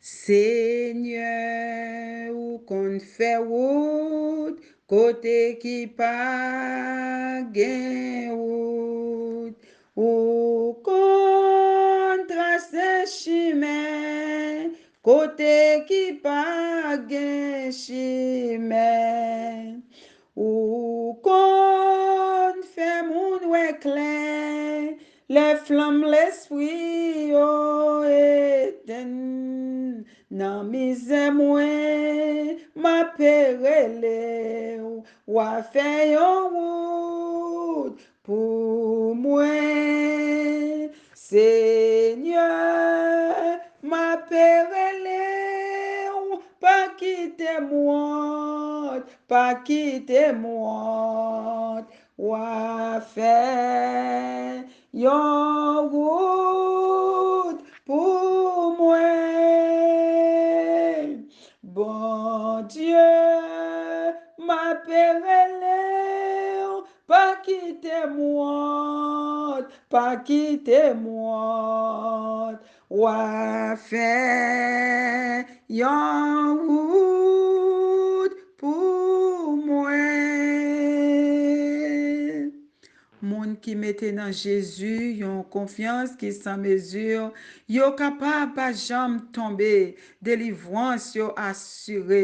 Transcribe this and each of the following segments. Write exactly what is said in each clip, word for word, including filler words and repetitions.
Senyè, ou konn fè wout kote ki pa gen wout. Ou konn trase chimen kote ki pa gen chimen. Ou konn fè moun wè klè lè flanm lespri yo etenn. Nan mizè mwen, m ape rele w, w a fè yon wout pou mwen. Senyè, m ape rele w, pa kite m wont, pa kite m wont. W a fè yon wout pou mwen. Bondye, m ape rele w, pa kite m wont, pa kite m wont. W a fè yon wout pou mwen. Moun ki mete nan Jezi yon konfyans ki san mezi, yo kapab pa janm tonbe, delivwans yo asire.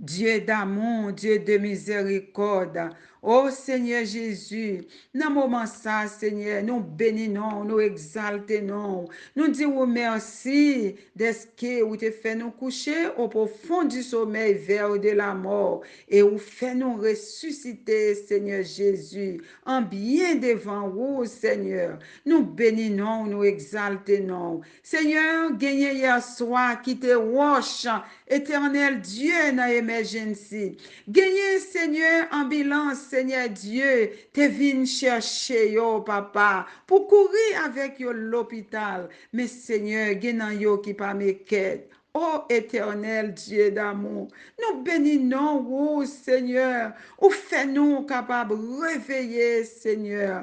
Dye damou, Dye de mizèrikòd. O Senyè Jezi, nan moman sa, Senyè, nou beni non w, nou egzalte non w. Nou di w mèsi dèske ou te fè nou kouche o pwofon di somèy vè de lamò, e ou fè nou resisite, Senyè Jezi, an byen devan ou, Senyè. Nou beni non w, nou egzalte non w. Senyè, genyen yèswa ki te wòch, Etènèl Dye, nan emèjensi. Genyen, Senyè, anbilans, Senyè Dye, te vin chèche yo, papa, pou kouri avèk yo lopital. Men, Senyè, gen nan yo ki pa mekèt. O Etènèl Dye damou, nou beni non ou, Senyè. Ou fè nou kapab reveye, Senyè.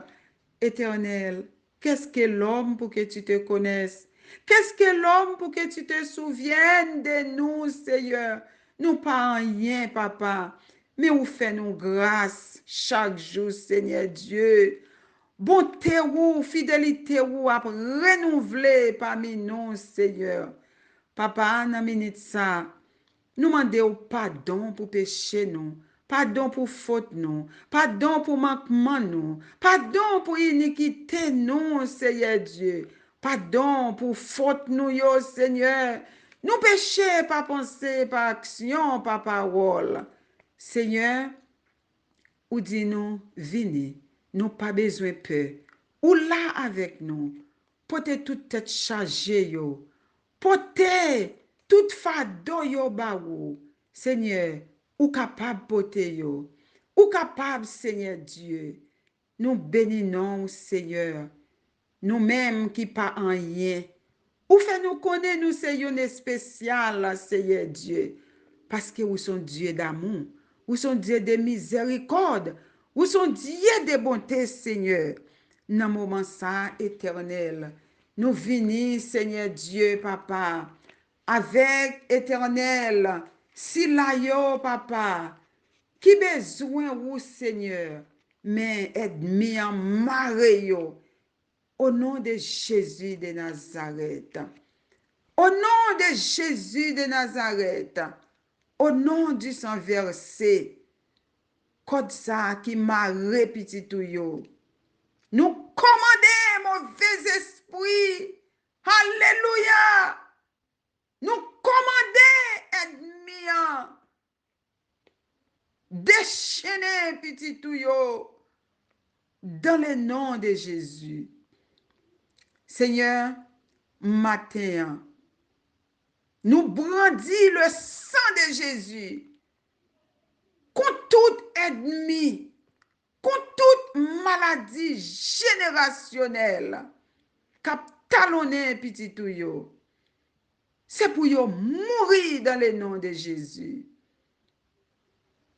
Etènèl, qu'est-ce que l'homme pour que tu te connaisses? Qu'est-ce que l'homme pour que tu te souviennes de nous, Senyè? Nou pa anyen, papa, men ou fè nou gras chak jou, Senyè Dye. Bonte ou, fidelite ou ap renouvle pami nou, Senyè. Papa, nan minit sa, nou mande w padon pou peche nou, padon pou fot nou, padon pou mankman nou, padon pou inikite nou, Senyè Dye, padon pou fot nou yo, Senyè. Nou peche pa panse, pa aksyon, pa pawòl. Senyè, ou di nou, vini, nou pa bezwen pè. Ou la avèk nou. Pote tout tèt chaje yo. Pote tout fado yo ba ou. Senyè, ou kapab pote yo. Ou kapab, Senyè Dye. Nou beni non w, Senyè. Nou menm ki pa anyen. Ou fè nou konnen nou se youn espesyal, Senyè Dye. Paske ou se yon Dye damou. Ou se yon Dye de mizèrikòd. Ou se yon Dye de bonte, Senyè. Nan moman sa, Etènèl, nou vini, Senyè Dye, Papa, avèk, Etènèl, sila yo, Papa, ki bezwen ou, Senyè, men ènmi an mare yo. Au nom de Jésus de Nazareth. Au nom de Jésus de Nazareth. Au nom du sang versé. Kòd sa a ki mare pitit ou yo. Nou kòmande move zespri. Alelouya! Nou kòmande ènmi an dechennen pitit ou yo. Dans le nom de Jésus. Senyè, maten an, nou brandi le sang de Jésus kont tout ènmi, kont tout maladi jenerasyonèl k ap talonnen pitit ou yo. Se pou yo mouri dans le nom de Jésus.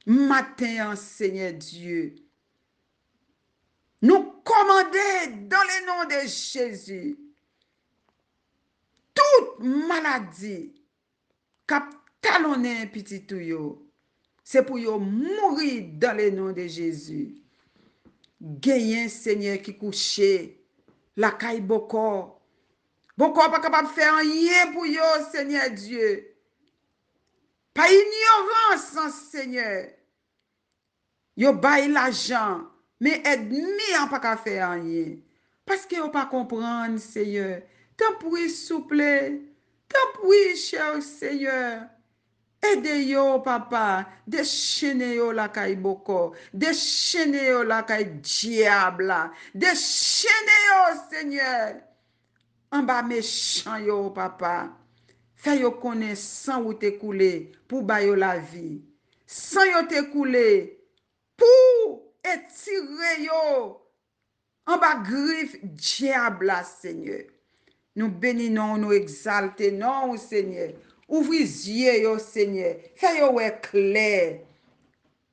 Maten an, Senyè Dye, nou kòmande dans le nom de Jésus, tout maladi k ap talonnen pitit ou yo, se pou yo mouri dans le nom de Jésus. Genyen, Senyè, ki kouche lakay bòkò. Bòkò pa kapab fè anyen pou yo, Senyè Dye. Pa inyorans, Senyè. Yo bay lajan, men ènmi an pa ka fè anyen. Paske yo pa konprann, Senyè. Tanpri, souple. Tanpri, chè Senyè. Ede yo, papa. Dechennen yo lakay bòkò. Dechennen yo lakay dyab la. Dechennen yo, Senyè. Anba mechan yo, papa. Fè yo konnen san ou te koule pou ba yo lavi. San yo te koule pou etire yo anba grif dyab la, Senyè. Nou beni non w, nou egzalte non w, Senyè. Ouvri zye yo, Senyè. Fè yo wè klè.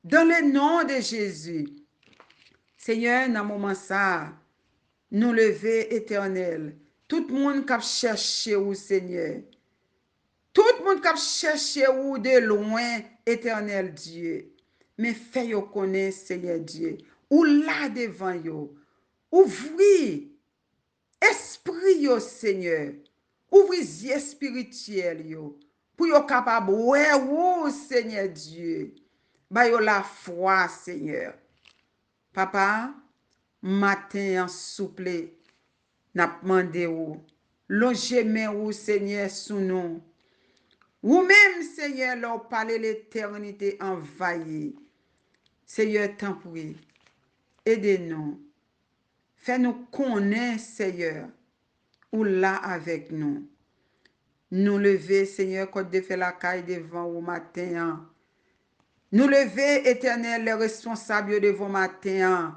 Dans le nom de Jésus. Senyè, nan moman sa a, nou leve, Etènèl, tout moun k ap chèche ou, Senyè. Tout moun k ap chèche ou de lwen, Etènèl Dye. Men fè yo konnen, Senyè Dye, ou la devan yo. Ouvri espri yo, Senyè. Ouvri zye espirityèl yo pou yo kapab wè ou, Senyè Dye. Ba yo lafwa, Senyè. Papa, maten an, souple, n ap mande ou, lonje men ou, Senyè, sou nou. Ou menm, Senyè, lè w pale, letènite anvayi. Senyè, tanpri, ede nou. Fè nou konnen, Senyè, ou la avèk nou. Nou leve, Senyè, Kòt de Fè Lakay devan ou maten an. Nou leve, Etènèl, lè responsab yo devan w maten an.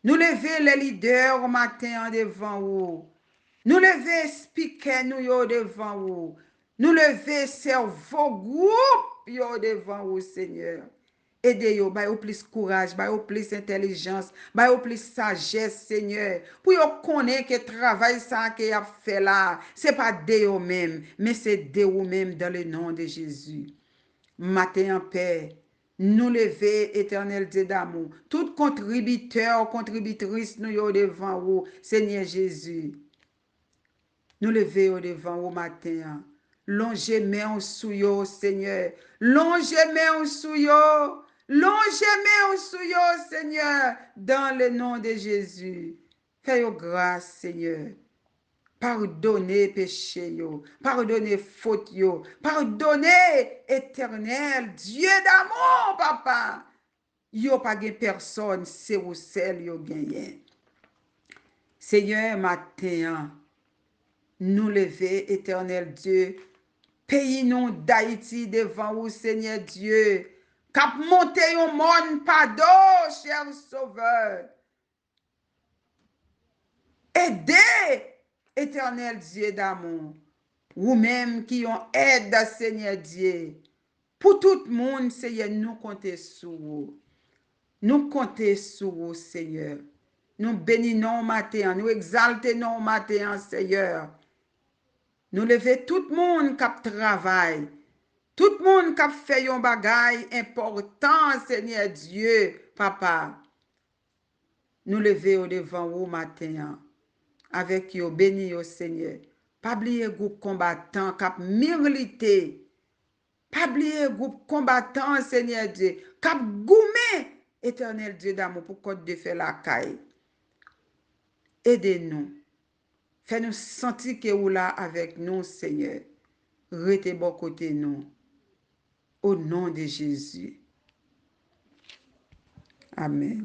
Nou leve lè lidè maten an devan ou. Nou leve spikè nou yo devan ou. Nou leve sèvo gwoup yo devan ou, Senyè. Ede yo, ba yo plis kouraj, ba yo plis entèlijans, ba yo plis sajès, Senyè, pou yo konnen ke travay sa a ke y ap fè la, se pa de yo menm, men se de ou menm, dans le nom de Jésus. Maten an, Pè, nou leve, Etènèl Dye damou, tout kontribitè, kontribitris nou yo devan ou, Senyè Jezi. Nou leve yo devan ou maten an. Lonje men w sou yo, Senyè. Lonje men w sou yo. Lonje men w sou yo, Senyè, dans le nom de Jésus. Fè yo gras, Senyè. Padone peche yo. Padone fot yo. Padone, Etènèl, Dye damou, Papa. Yo pa gen pèsòn, se ou sèl yo genyen. Senyè, maten an, nou leve, Etènèl Dye, peyi nou, Dayiti, devan ou, Senyè Dye, k ap monte yon mòn pado, chè Sovè. Ede, Etènèl Dye damou, ou menm ki yon èd, Senyè Dye, pou tout moun, Senyè, nou konte sou ou. Nou konte sou ou, Senyè. Nou beni non w maten an, nou egzalte non w maten an, Senyè. Nou leve tout moun k ap travay, tout moun k ap fè yon bagay enpòtan, Senyè Dye, Papa. Nou leve yo devan ou maten an. Avèk yo, beni yo, Senyè. Pa bliye gwoup konbatan k ap milite. Pa bliye gwoup konbatan, Senyè Dye, k ap goumen, Etènèl Dye damou, pou Kòt de Fè Lakay. Ede nou. Fè nou santi ke ou la avèk nou, Senyè. Rete bò kote nou. Au nom de Jésus. Amèn.